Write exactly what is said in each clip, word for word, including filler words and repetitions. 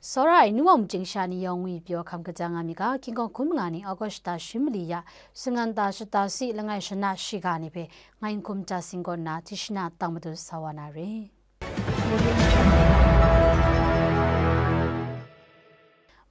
Tsawra ai nu wa machyin sha ni yawng ngwi pyaw hkam kajang nga mi ga, hkying hkawng hkun manga ni August shata shi mali ya, shangan ta shata si langai shana shiga ni hpe ngai Nhkum Tasing kaw nna tishina tang madun sa wa na re.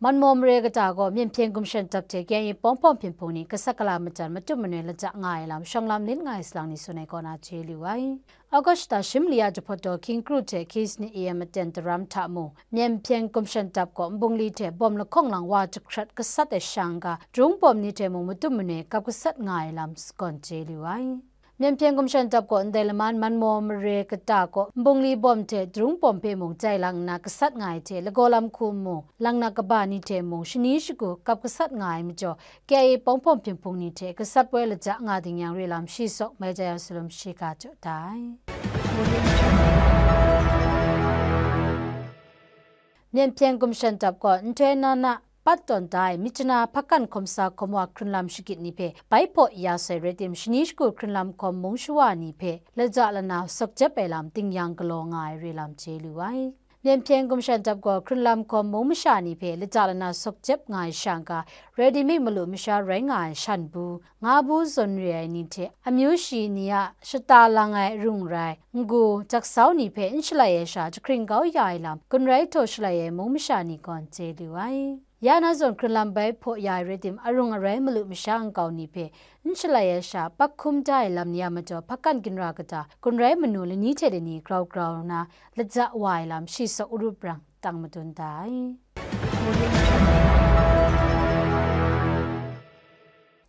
Manmaw mare kata gaw Myen Hpyen Gumshan Dap hte K I A Pawng Hpawng Hpyen Hpung ni gasat gala matan matut manoi lajak nga ai lam shawng lam lit nga ai salang ni tsun ai kaw na chye lu ai. August shata shi mali a jahpawt daw hkying kru hte hkying sanit A M aten daram hta mung, Myen Hpyen Gumshan Dap gaw nbungli hte bawm lahkawng lang wa jahkrat gasat ai shang ga, darung bawm ni hte mung matut manoi kap gasat nga ai lam sagawn chye lu ai. Myen Hpyen Gumshan Dap gaw ndai laman manmaw mare kata gaw nbungli bawm hte darung bawm hpe mung jai lang nna gasat nga ai hte, lagaw lam hku mung, lang na kaba ni hte mung shani shagu kap gasat nga ai majaw, K I A Pawng Hpawng Hpyen Hpung ni hte gasat poi lajak nga ding yang re lam shi sawk mai jai a salum shiga jaw da ai. Myen Hpyen Gumshan Dap gaw nhtoi na na pat tawn da ai Myitkyina Hpakan Hkawm Sa Hkawm Wa hkrunlam shagit ni hpe bai hpaw ya sai rai tim, shani shagu hkrunlam hkawm mung shawa ni hpe laja lana sawk jep ai lam ding yang galaw nga ai re lam chye lu ai. Myen Hpyen Gumshan Dap gaw hkrunlam hkawm mung masha ni hpe laja lana sawk jep nga ai shang ga, ready made malu masha rai nga ai shan bu, nga bu zawn re ai ni hte amyu shi ni a shata lang ai rung rai, n-gu, jak sau ni hpe n shalai ai sha jahkring kau ya ai lam, gun rai htaw shalai ai mung masha ni gawn chye lu ai. Ya na zawn hkrunlam bai hpaw ya ai rai tim, arung arai malu masha nkau ni hpe n shalai ai sha pak hkum da ai lam ni a majaw, hpakan ginra kata, gun rai manu lani hte lani grau grau na laja wa ai lam shi sawk urup rang tang madun da ai.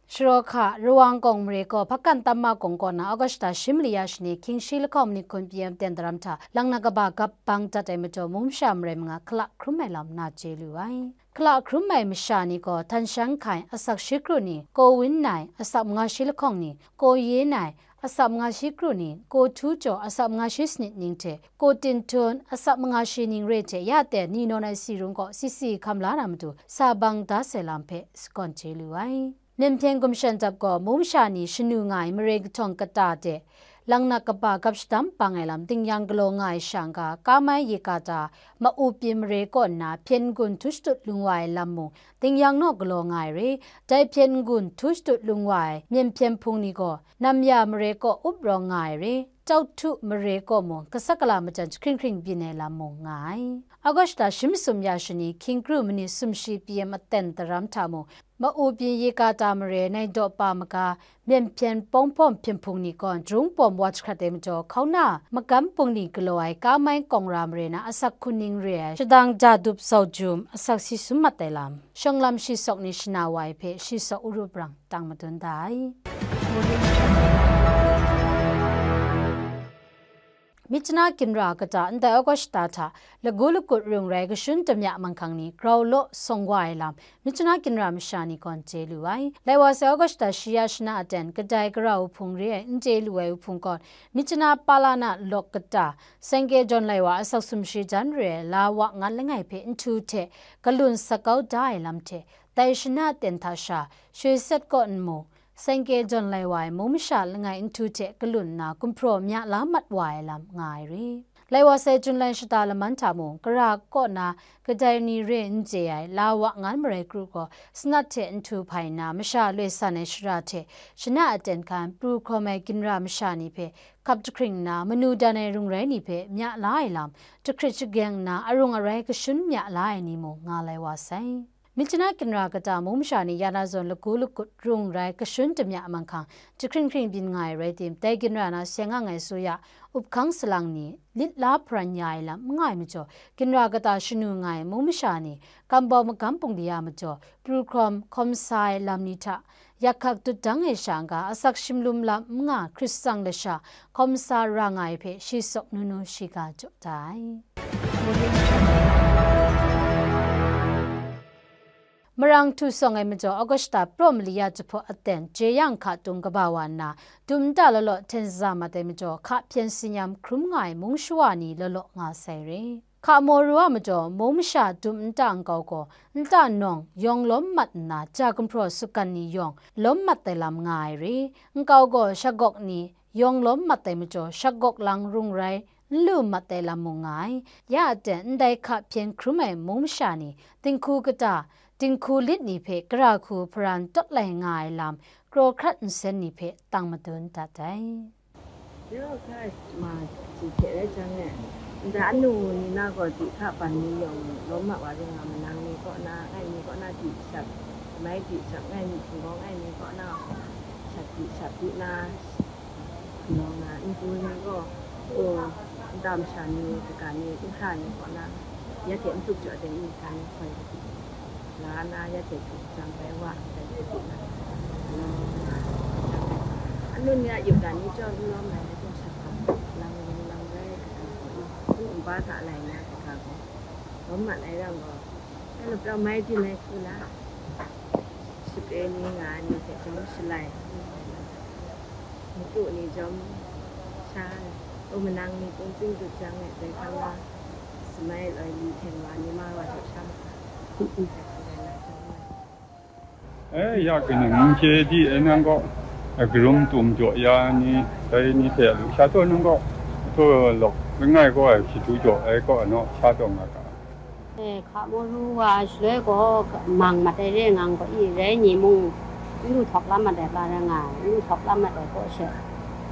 Sharaw hka, Rawang Kawng mare gaw Hpakan Tamma Kawng kaw na August shata shi mali ya shani hkying shi lahkawng manit hkun P M ten daram hta lang na kaba gap bang dat ai majaw, mung masha marai manga hkala hkrum ai lam na chye lu ai. Hkala hkrum ai masha ni gaw, Htan Shan Hkai, asak shi kru ni, Ko Win Nai, asak manga shi lahkawng ni, Ko Ye Nai, asak manga shi kru ni, Ko Htu Jaw, asak manga shi sanit ning hte, Ko Tin Htun, asak manga shi ning re hte ya ten ni nawn ai si rung kaw si si hkam la na matu, sa bang da sai lam hpe sagawn chye lu ai. Myen Hpyen Gumshan Dap gaw mung masha ni shanu nga ai mare kahtawng kata de, lang na kaba gap shadam bang ai lam ding yang galaw nga ai shang ga, Kamai Yeka Ta, ma-u pyi mare kaw nna Hpyen N-gun htu shadut lung wa ai lam mung ding yang naw galaw nga ai re. Dai Hpyen N-gun htu shadut lung wa ai Myen Hpyen Hpung ni gaw Namya mare kaw up rawng nga ai re. Tau Htu mare kaw mung gasat gala matan jahkring hkring byin ai lam mung nga ai. August shata shi masum ya shani hkying kru manit sumshi P M aten daram hta mung, ma-u pyi Yeka Ta mare Nai Daw Pa maga Myen Hpyen Pawng Hpawng Hpyen Hpung ni gaw darung bawm wa jahkrat ai majaw, hkauna magam bungli galaw ai Kamai Kawng Ra mare na asak hkun ning re ai shadang Jadup Zau Jum, asak si sum mat ai lam, shawng lam shi sawk ni shana wa ai hpe shi sawk urup rang tang madun da ai. Myitkyina ginra kata ndai August shata hta lagu lagut rung rai kashun damya manghkang ni grau law sawng wa ai lam, Myitkyina ginra masha ni gawn chye lu ai. Lai wa sai August shata shi ya shana aten kadai gara wuhpung re ai n chye lu ai wuhpung gawn, Myitkyina Palana lawk kata, Sengke Jawn Lai Wa asak sumshi jan re ai La Wa Ngan langai hpe nhtu hte galun sak kau da ai lam hte, dai shana aten hta sha, Shoi Set kaw nmu, Sengke Jawn Lai Wa ai mung masha langai nhtu hte galun nna gumhpraw mya la mat wa ai lam nga ai re. Lai wa sai Jun lai shata laman hta mung, Kara kaw na kadai ni re n chye ai, La Wa Ngan marai kru gaw, sanat hte nhtu hpai nna, masha loi san ai shara hte shana aten hkan pru hkawm ai ginra masha ni hpe hkap jahkring nna, manu dan ai rung rai ni hpe mya la ai lam, jahkrit shageng nna, arung arai kashun mya la ai ni mung nga lai wa sai. Myitkyina ginra kata mung masha ni ya na zawn lagu lagut rung rai kashun damya manghkang jahkring hkring byin nga ai rai tim, dai ginra na seng ang ai suya up hkang salang ni lit la hparan ya ai lam n nga ai majaw, ginra kata shanu nga ai mung masha ni, kambau magam bungli a majaw, pru hkawm hkawm sa ai lam ni hta, yak hkak dut dang ai sha n-ga, asak shimlum lam n nga hkrit tsang lasha hkawm sa ra nga ai hpe shi sawk nu nu shiga jaw da ai. Marang htu sawng ai majaw, August shata praw mali ya jahpaw aten jeyang hka tung kaba wa nna, dum nta law law hten za mat ai majaw, hka hpyen si nyam hkrum nga ai mung shawa ni law law nga sai re. Hka maw ru a majaw, mung masha dum nta nkau gaw, nta nawng yawng lawm mat nna, ja gumhpraw sukan ni yawng lawm mat ai lam nga ai re. Nkau gaw shagawk ni yawng lawm mat ai majaw, shagawk lang rung rai n lu mat ai lam mung nga ai. Ya a ten ndai hka hpyen hkrum ai mung masha ni dinghku kata, dinghku lit ni hpe gara hku hparan tawt lai nga ai lam kraw hkrat nsen ni hpe tang madun dat ai. Yu hkra ma chyi hte rai jang e, ndai anu ni na gaw di hka ban ni yawng lawm mat wa ring nga, manang ni kaw na, ngai ni kaw na di shap, mai di shap, ngai ni hpung gaw ngai ni kaw na shap di shap di na, nau na npu ni gaw, o, nta masha ni, kaga ni, nhkra ni kaw na, ya hte n tup jaw ai ni, ga ni hkoi la na, ya hte hkrit jang bai wa, dai hte hkrit na, anu ni a yuk dan ni chyawm n lawm ai, latung sha hkam, lang ring lang rai, kaga gaw i, hpung nba hta lai na, kaga gaw, lawm mat ai rang gaw, ai laprau mai byin ai hku la, shapre ni nga ai ni hte chyawm shalai, matu ni chyawm sha, o manang ni kungzing dut jang e, dai hkang na, samai loi li hten wa ni ma wa jaw sha ma, dai hku rai na chyawm ai. E, ya kaning n chye di e nang gaw, e, karum tum jaw ya ni, dai ni hte lu sha taw nang gaw, taw lawk langai gaw ai shadu jaw ai kaw anaw sha taw nga ga. E, hka mu ru wa ai shaloi gaw, mang mat ai re ngang gaw i, rai ni mung, n lu htawk lam mat ai ga rai nga ai, n lu htawk lam mat ai kaw she,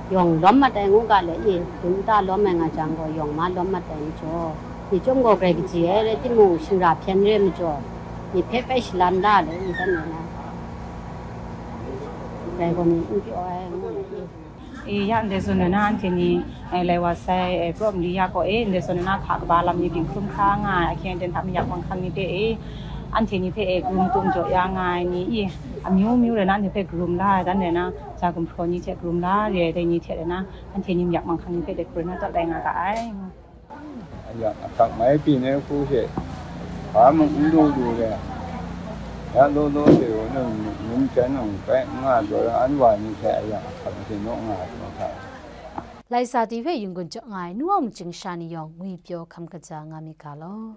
yawng lawm mat ai ngu ga le i, dum ta lawm ai nga jang gaw, yawng ma lawm mat ai majaw, ni chyawm gaw grai kaji ai rai timung, shingra hpyen re ai majaw, ni hpe bai shalan la le i, dan ai na, grai gaw ni n pyaw ai ngu le i. E, ya ndai zawn na, anhte ni, e, lai wa sai, e, praw mali ya gaw, e, ndai zawn na, hka kaba lam ni byin hkrum hkra nga ai, ahkying aten hta mayak manghkang ni hpe, e, anhte ni hpe, e, karum tum jaw ya nga ai ni, e, amyu myu rai na, anhte hpe karum la ai, dan rai na, ja gumhpraw ni hte karum la re ai, dai ni hte rai na, anhte ni mayak manghkang ni hpe, dai hku rai na, tawt lai nga ga ai. Ayak asak mai pyi ai hku hte, hpa mung n lu lu ai, ya law law hte gaw nang myit mung jan nang bai n nga taw ai, anwa ni hte ayak asak hte naw nga ai hta. Laisa ti hpe yunggun jaw nga ai nu wa mungchying sha ni yawng ngwi pyaw hkam kaja nga myit ga law.